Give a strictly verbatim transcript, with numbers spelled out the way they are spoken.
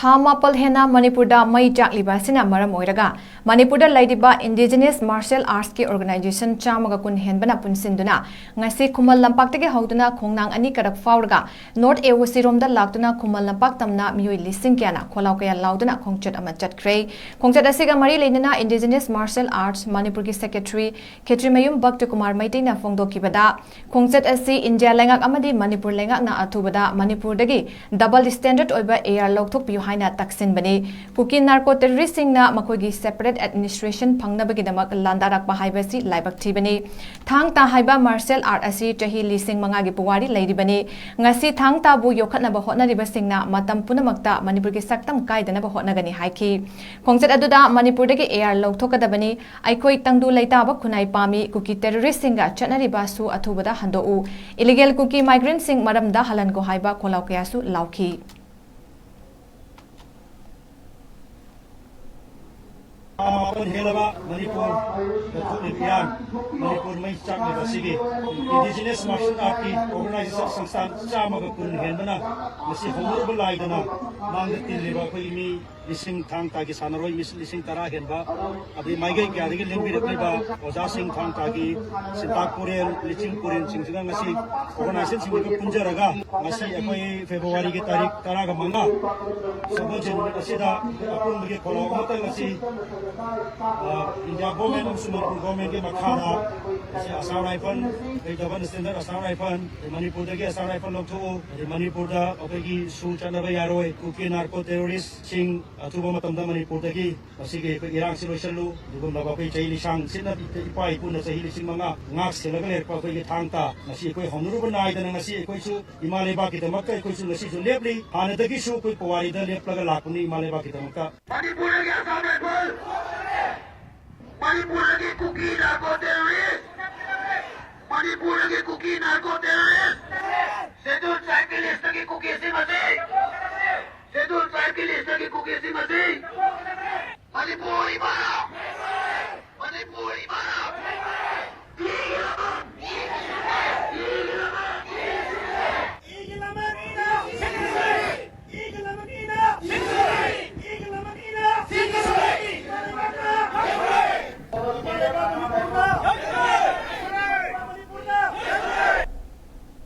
ꯊꯥ ꯃꯥꯄꯜ ꯍꯦꯟꯅ ꯃꯅꯤꯄꯨꯔꯗ ꯃꯩ ꯆꯥꯛꯂꯤꯕ ꯑꯁꯤꯅ ꯃꯔꯝ ꯑꯣꯏꯔꯒ ꯃꯅꯤꯄꯨꯔꯗ ꯂꯩꯔꯤꯕ Indigenous Martial Arts ꯀꯤ organization ꯆꯥꯝꯃꯒ ꯀꯨꯟ ꯍꯦꯟꯕꯅ ꯄꯨꯟꯁꯤꯟꯗꯨꯅ ꯉꯁꯤ ꯈꯨꯃꯟ ꯂꯝꯄꯥꯛꯇꯒꯤ ꯍꯧꯗꯨꯅ ꯈꯣꯡꯅꯥꯡ ꯑꯅꯤ ꯀꯥꯔꯛ ꯐꯥꯎꯔꯒ North A O C ꯔꯣꯝꯗ ꯂꯥꯛꯇꯨꯅ ꯈꯨꯃꯟ ꯂꯝꯄꯥꯛ ꯇꯝꯅ ꯃꯤꯑꯣꯏ ꯂꯤꯁꯤꯡ ꯀꯌꯥꯅ ꯈꯣꯜꯂꯥꯎ ꯀꯌꯥ ꯂꯥꯎꯗꯨꯅ ꯈꯣꯡꯆꯠ ꯑꯃ ꯆꯠꯈ꯭ꯔꯦ꯫ ꯈꯣꯡꯆꯠ ꯑꯁꯤꯒ ꯃꯔꯤ ꯂꯩꯅꯅ Indigenous Martial Arts ꯃꯅꯤꯄꯨꯔꯒꯤ secretary ꯈꯦꯇ꯭ꯔꯤꯃꯌꯨꯝ ꯚꯛꯇ ꯀꯨꯃꯥꯔ ꯃꯩꯇꯩꯅ ꯐꯣꯡꯗꯣꯛꯈꯤꯕꯗ, ꯈꯣꯡꯆꯠ ꯑꯁꯤ ꯏꯟꯗꯤꯌꯥ ꯂꯩꯉꯥꯛ ꯑꯃꯗꯤ ꯃꯅꯤꯄꯨꯔ ꯂꯩꯉꯥꯛꯅ ꯑꯊꯨꯕꯗ ꯃꯅꯤꯄꯨꯔꯗꯒꯤ double standard ꯑꯣꯏꯕ A R ꯂꯧꯊꯣꯛꯄꯤꯌꯨ ꯍꯥꯏꯅ ꯇꯛꯁꯤꯟꯕꯅꯤ꯫ ꯀꯨꯀꯤ narco terrorist ꯁꯤꯡꯅ ꯃꯈꯣꯏꯒꯤ separate administration ꯐꯪꯅꯕꯒꯤꯗꯃꯛ ꯂꯥꯟꯗꯥꯔꯛꯄ ꯍꯥꯏꯕꯁꯤ ꯂꯥꯏꯕꯛ ꯊꯤꯕꯅꯤ꯫ ꯊꯥꯡ ꯇꯥ ꯍꯥꯏꯕ martial art ꯑꯁꯤ ꯆꯍꯤ ꯂꯤꯁꯤꯡ ꯃꯉꯥꯒꯤ ꯄꯨꯋꯥꯔꯤ ꯂꯩꯔꯤꯕꯅꯤ꯫ ꯉꯁꯤ ꯊꯥꯡ ꯇꯥꯕꯨ ꯌꯣꯛꯈꯠꯅꯕ ꯍꯣꯠꯅꯔꯤꯕꯁꯤꯡꯅ ꯃꯇꯝ ꯄꯨꯝꯅꯃꯛꯇ ꯃꯅꯤꯄꯨꯔꯒꯤ ꯁꯛꯇꯝ ꯀꯥꯏꯗꯅꯕ ꯍꯣꯠꯅꯒꯅꯤ ꯍꯥꯏꯈꯤ꯫ ꯈꯣꯡꯆꯠ ꯑꯗꯨꯗ ꯃꯅꯤꯄꯨꯔꯗꯒꯤ A R ꯂꯧꯊꯣꯛꯀꯗꯕꯅꯤ, ꯑꯩꯈꯣꯏ ꯇꯪꯗꯨ ꯂꯩꯇꯥꯕ ꯈꯨꯟꯅꯥꯏ ꯄꯥꯝꯃꯤ, ꯀꯨꯀꯤ terrorist ꯁꯤꯡꯒ ꯆꯠꯅꯔꯤꯕ ꯑꯁꯨ ꯑꯊꯨꯕꯗ ꯍꯟꯗꯣꯛꯎ, illegal ꯀꯨꯀꯤ migrant ꯁꯤꯡ ꯃꯔꯝꯗ ꯍꯜꯍꯟꯈꯣ ꯍꯥꯏꯕ ꯈꯣꯜꯂꯥꯎ ꯀꯌꯥꯁꯨ ꯂꯥꯎꯈꯤ꯫ ꯊꯥ ꯃꯥꯄꯟ ꯍꯦꯜꯂꯕ ꯃꯅꯤꯄꯨꯔꯗ ꯊꯣꯛꯂꯤꯕ ꯏꯔꯥꯡ, ꯃꯅꯤꯄꯨꯔ ꯃꯩ ꯆꯥꯛꯂꯤꯕ ꯑꯁꯤꯒꯤ Indigenous Martial Art ꯀꯤ organization ꯁꯪꯁꯊꯥꯟ ꯆꯥꯝꯃꯒ ꯀꯨꯟ ꯍꯦꯟꯕꯅ ꯉꯁꯤ ꯍꯧꯅꯔꯨꯕ ꯂꯥꯏꯗꯅ ꯃꯥꯡꯗ ꯇꯤꯜꯂꯤꯕ ꯑꯩꯈꯣꯏꯒꯤ ꯃꯤ ꯂꯤꯁꯤꯡ, ꯊꯥꯡ ꯇꯥꯒꯤ ꯁꯥꯟꯅꯔꯣꯏ ꯃꯤ ꯂꯤꯁꯤꯡ ꯇꯔꯥ ꯍꯦꯟꯕ, ꯑꯗꯩ ꯃꯥꯏꯀꯩ ꯀꯌꯥꯗꯒꯤ ꯂꯦꯡꯕꯤꯔꯛꯂꯤꯕ ꯑꯣꯖꯥꯁꯤꯡ, ꯊꯥꯡ ꯇꯥꯒꯤ ꯁꯤꯟꯇꯥꯛ ꯄꯨꯔꯦꯜ, ꯂꯤꯆꯤꯡ ꯄꯨꯔꯦꯜꯁꯤꯡꯁꯤꯅ ꯉꯁꯤ organization ꯁꯤꯡꯁꯤꯒ ꯄꯨꯟꯖꯔꯒ ꯉꯁꯤ ꯑꯩꯈꯣꯏ February ꯒꯤ ꯇꯥꯔꯤꯛ ꯇꯔꯥꯒ ꯃꯉꯥ, ꯁꯒꯣꯜꯁꯦꯟ ꯅꯨꯃꯤꯠ ꯑꯁꯤꯗ ꯑꯩꯈꯣꯏ ꯑꯄꯨꯟꯕꯒꯤ ꯈꯣꯜꯂꯥꯎ ꯑꯃꯇꯪ ꯉꯁꯤ, ꯑ, India government ꯑꯃꯁꯨꯡ ꯃꯅꯤꯄꯨꯔ government ꯀꯤ ꯃꯈꯥꯗ ꯉꯁꯤ Assam Rifle, ꯑꯩꯈꯣꯏ double standard Assam Rifle, ꯑꯗꯩ ꯃꯅꯤꯄꯨꯔꯗꯒꯤ Assam Rifle ꯂꯧꯊꯣꯛꯎ, ꯑꯗꯩ ꯃꯅꯤꯄꯨꯔꯗ ꯑꯩꯈꯣꯏꯒꯤ ꯁꯨ ꯆꯠꯅꯕ ꯌꯥꯔꯣꯏ, ꯀꯨꯀꯤ narco terrorist ꯁꯤꯡ ꯑꯊꯨꯕ ꯃꯇꯝꯗ ꯃꯅꯤꯄꯨꯔꯗꯒꯤ ꯃꯁꯤꯒꯤ ꯑꯩꯈꯣꯏ ꯏꯔꯥꯡꯁꯤ ꯂꯣꯏꯁꯤꯜꯂꯨ, ꯑꯗꯨꯒꯨꯝꯂꯕ ꯑꯩꯈꯣꯏ ꯆꯍꯤ ꯂꯤꯁꯥꯡ ꯁꯤꯠꯅ ꯏꯄꯥ ꯏꯄꯨꯅ ꯆꯍꯤ ꯂꯤꯁꯤꯡ ꯃꯉꯥ ꯉꯥꯛ ꯁꯦꯜꯂꯒ ꯂꯩꯔꯛꯄ ꯑꯩꯈꯣꯏꯒꯤ ꯊꯥꯡ ꯇꯥ ꯉꯁꯤ ꯑꯩꯈꯣꯏ ꯍꯧꯅꯔꯨꯕ ꯅꯥꯏꯗꯅ ꯉꯁꯤ ꯑꯩꯈꯣꯏꯁꯨ ꯏꯃꯥ ꯂꯩꯕꯥꯛꯀꯤꯗꯃꯛꯇ ꯑꯩꯈꯣꯏꯁꯨ ꯉꯁꯤꯁꯨ ꯂꯦꯞꯂꯤ꯫ ꯍꯥꯟꯅꯗꯒꯤꯁꯨ ꯑꯩꯈꯣꯏ ꯄꯨꯋꯥꯔꯤꯗ ꯂꯦꯞꯂꯒ ꯂꯥꯛꯄꯅꯤ ꯏꯃꯥ ꯂꯩꯕꯥꯛꯀꯤꯗꯃꯛꯇ꯫ ꯃꯅꯤꯄꯨꯔꯒꯤ Assam Rifle, ꯃꯅꯤꯄꯨꯔꯒꯤ ꯀꯨꯀꯤ narco terrorist, ꯃꯅꯤꯄꯨꯔꯒꯤ ꯀꯨꯀꯤ narco terrorist, Scheduled Tribe ꯀꯤ list ꯇꯒꯤ ꯀꯨꯀꯤꯁꯤꯡ ꯑꯁꯤ, Scheduled Tribe ꯀꯤ list ꯇꯒꯤ ꯀꯨꯀꯤꯁꯤꯡ ꯑꯁꯤ